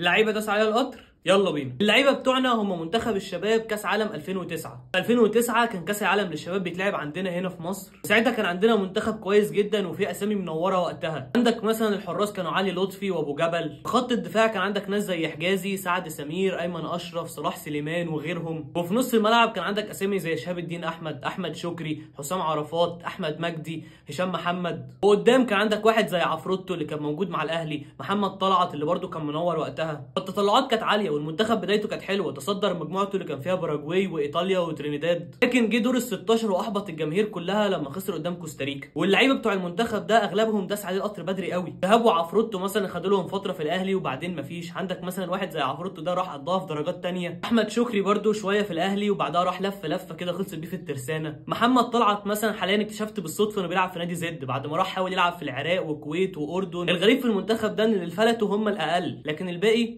اللعيبة داس عليها القطر، يلا بينا. اللعيبة بتوعنا هم منتخب الشباب كاس عالم 2009. 2009 كان كاس العالم للشباب بيتلعب عندنا هنا في مصر. ساعتها كان عندنا منتخب كويس جدا وفي اسامي منورة وقتها. عندك مثلا الحراس كانوا علي لطفي وابو جبل، خط الدفاع كان عندك ناس زي حجازي، سعد سمير، ايمن اشرف، صلاح سليمان وغيرهم. وفي نص الملعب كان عندك اسامي زي شهاب الدين احمد، احمد شكري، حسام عرفات، احمد مجدي، هشام محمد. وقدام كان عندك واحد زي عفروتو اللي كان موجود مع الاهلي، محمد طلعت اللي برده كان منور وقتها. التطلعات كانت عالية والمنتخب بدايته كانت حلوة، تصدر مجموعته اللي كان فيها باراجواي وايطاليا وترينيداد، لكن جه دور ال 16 واحبط الجماهير كلها لما خسر قدام كوستاريكا. واللعيبة بتوع المنتخب ده اغلبهم داس عليه القطر بدري قوي. شهاب وعفروتو مثلا خدوا لهم فترة في الاهلي وبعدين مفيش. عندك مثلا واحد زي عفروتو ده راح قضاها في درجات ثانية. احمد شكري برده شوية في الاهلي وبعدها راح لف لفه كده خلصت بيه في الترسانه. محمد طلعت مثلا حاليا اكتشفت بالصدفة انه بيلعب في نادي زد بعد ما راح حاول يلعب في العراق والكويت واردن. الغريب في المنتخب ده ان اللي فلتوا هم الاقل، لكن الباقي